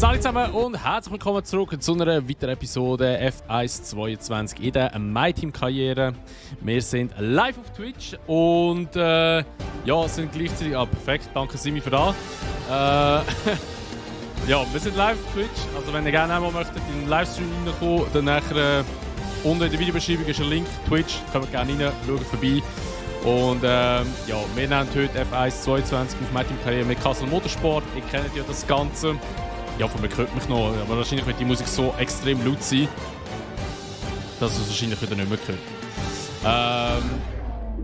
Salut zusammen und herzlich willkommen zurück zu einer weiteren Episode F1 22 in der MyTeam-Karriere. Wir sind live auf Twitch und sind gleichzeitig... perfekt, danke Simi für das. Ja, wir sind live auf Twitch, also wenn ihr gerne einmal möchtet in den Livestream reinkommen, dann nachher unten in der Videobeschreibung ist ein Link, Twitch, könnt ihr gerne rein, schaut vorbei. Und wir nehmen heute F1 22 auf MyTeam-Karriere mit Kassel Motorsport. Ihr kennt ja das Ganze. Ja, von mir hört mich noch, aber wahrscheinlich wird die Musik so extrem laut sein, dass es wahrscheinlich wieder nicht mehr hört.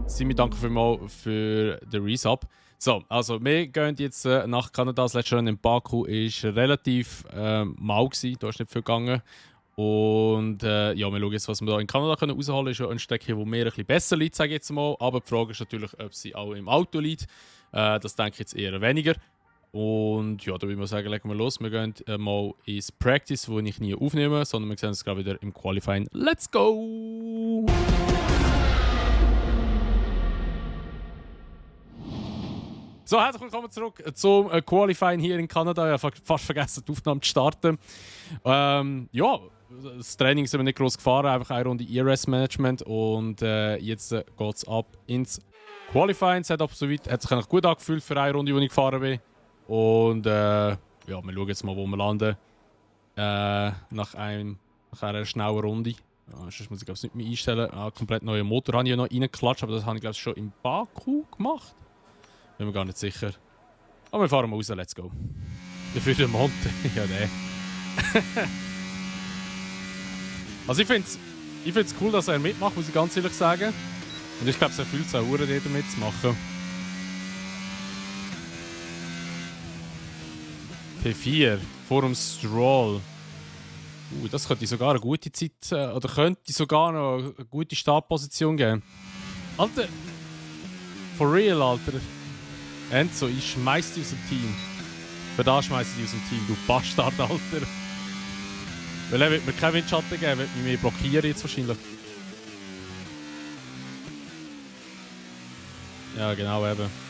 Simi, danke vielmals für den Resub. So, also wir gehen jetzt nach Kanada. Das letzte Rennen in Baku war relativ mau gewesen, da ist nicht viel gegangen. Und wir schauen jetzt, was wir da in Kanada rausholen können. Ist ja ein Strecke, wo mir ein bisschen besser liegt, sage ich jetzt mal. Aber die Frage ist natürlich, ob sie auch im Auto liegt. Das denke ich jetzt eher weniger. Und ja, da würde ich sagen, legen wir los. Wir gehen mal ins Practice, wo ich nie aufnehme, sondern wir sehen uns gerade wieder im Qualifying. Let's go! So, herzlich willkommen zurück zum Qualifying hier in Kanada. Ich habe fast vergessen, die Aufnahme zu starten. Das Training sind wir nicht groß gefahren, einfach eine Runde ERS-Management. Und jetzt geht es ab ins Qualifying. Setup soweit hat sich eigentlich gut angefühlt für eine Runde, die ich gefahren bin. Und wir schauen jetzt mal, wo wir landen. Nach einer schnellen Runde. Sonst muss ich es nicht mehr einstellen. Komplett neuen Motor habe ich ja noch reingeklatscht, aber das habe ich glaube ich schon in Baku gemacht. Bin mir gar nicht sicher. Aber wir fahren mal raus, let's go. Dafür der Monte. Ja, der. Also ich finde es cool, dass er mitmacht, muss ich ganz ehrlich sagen. Und ich glaube, er fühlt es auch gut, jeder mitzumachen. P4, vor dem Stroll. Das könnte sogar eine gute Zeit, oder könnte sogar noch eine gute Startposition geben. Alter, for real, Alter. Enzo, ich schmeiß dich aus dem Team. Für das schmeiß ich dich aus dem Team, du Bastard, Alter. Weil er wird mir keinen Windschatten geben, er wird mich mehr blockieren jetzt wahrscheinlich. Ja, genau, eben.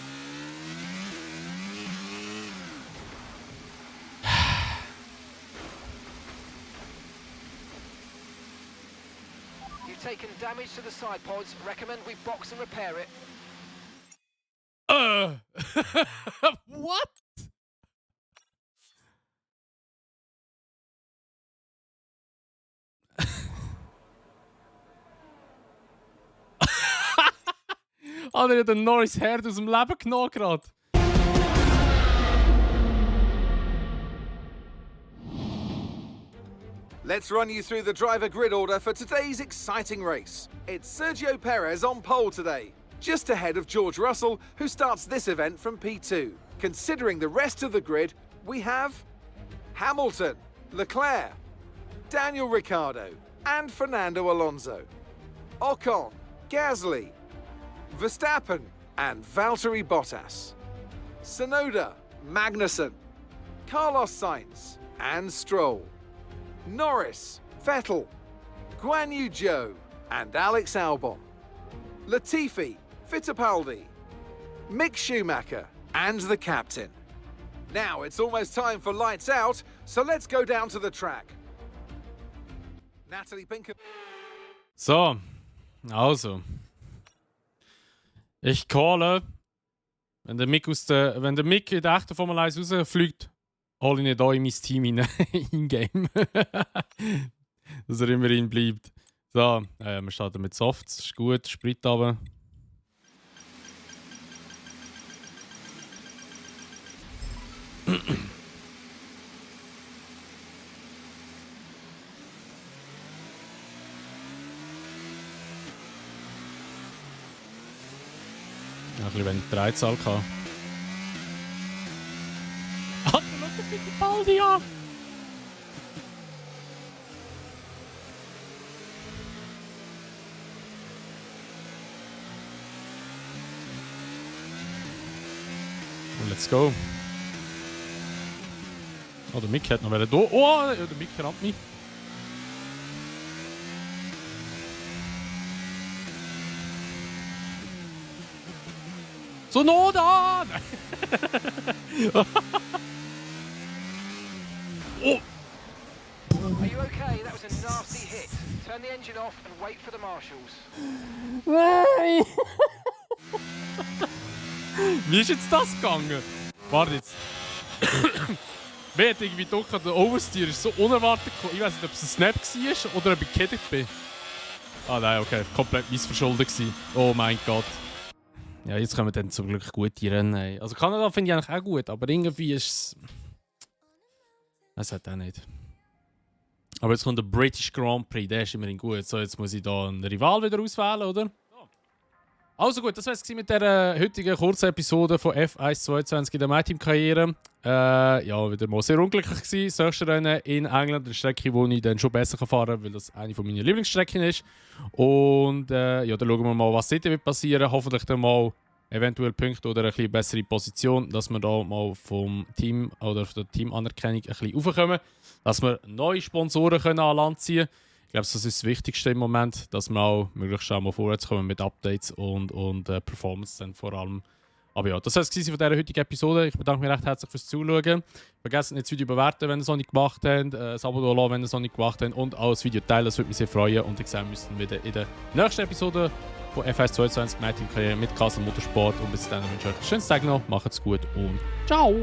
Taken damage to the side pods. Recommend we box and repair it. What? Hat er den Norris Herd aus dem Leben genommen gerade? Let's run you through the driver grid order for today's exciting race. It's Sergio Perez on pole today, just ahead of George Russell, who starts this event from P2. Considering the rest of the grid, we have Hamilton, Leclerc, Daniel Ricciardo, and Fernando Alonso. Ocon, Gasly, Verstappen, and Valtteri Bottas. Tsunoda, Magnussen, Carlos Sainz, and Stroll. Norris, Vettel, Guan Yu Zhou, and Alex Albon. Latifi, Fittipaldi, Mick Schumacher, and the captain. Now it's almost time for lights out, so let's go down to the track. Natalie Pinkham. So, also. Ich calle, wenn der Mick in der echten Formel 1 rausfliegt, hole ich ihn hier in mein Team rein, in-game. Dass er immerhin bleibt. So, wir starten mit Softs, ist gut, Sprit runter. Ein bisschen wenig Dreizahl gehabt. Alter, schau dir Fittipaldi an! Let's go. Oh, der Mick hat noch da. Oh, der Mick rammt mich. Sonoda! nasty hit. Turn the engine off and wait for the marshals. Nein! Wie ist jetzt das gegangen? Warte jetzt. Wer hat irgendwie doch der Oversteer ist so unerwartet gekommen. Ich weiß nicht, ob es ein Snap war oder ob ich gekettet bin. Ah nein, okay, komplett missverschuldet gewesen. Oh mein Gott. Ja, jetzt kommen dann zum Glück gute Rennen. Also Kanada finde ich eigentlich auch gut, aber irgendwie ist es... Das hat auch nicht. Aber jetzt kommt der British Grand Prix, der ist immerhin gut. So, jetzt muss ich da einen Rival wieder auswählen, oder? Also gut, das war es mit der heutigen kurzen Episode von F1 22 in der MyTeam-Karriere. Ja, wieder mal sehr unglücklich gewesen. Das nächste Rennen in England, eine Strecke, die ich dann schon besser fahren kann, weil das eine meiner Lieblingsstrecken ist. Und ja, dann schauen wir mal, was dort passieren wird. Hoffentlich dann mal eventuell Punkte oder eine bisschen bessere Position, dass wir da mal vom Team oder von der Teamanerkennung ein bisschen raufkommen. Dass wir neue Sponsoren können an Land ziehen können. Ich glaube, das ist das Wichtigste im Moment, dass wir auch möglichst auch mal vorwärts kommen mit Updates und Performance dann vor allem. Aber ja, das war es von dieser heutigen Episode. Ich bedanke mich recht herzlich fürs Zuschauen. Vergesst nicht, das Video bewerten, wenn ihr es noch nicht gemacht habt. Das Abo da lassen, wenn ihr es noch nicht gemacht habt. Und auch das Video teilen, das würde mich sehr freuen. Und ich sehe uns dann wieder in der nächsten Episode von F1 22 MyTeam-Karriere mit Castle Motorsport. Und bis dann wünsche ich euch einen schönen Tag noch. Macht's gut und ciao!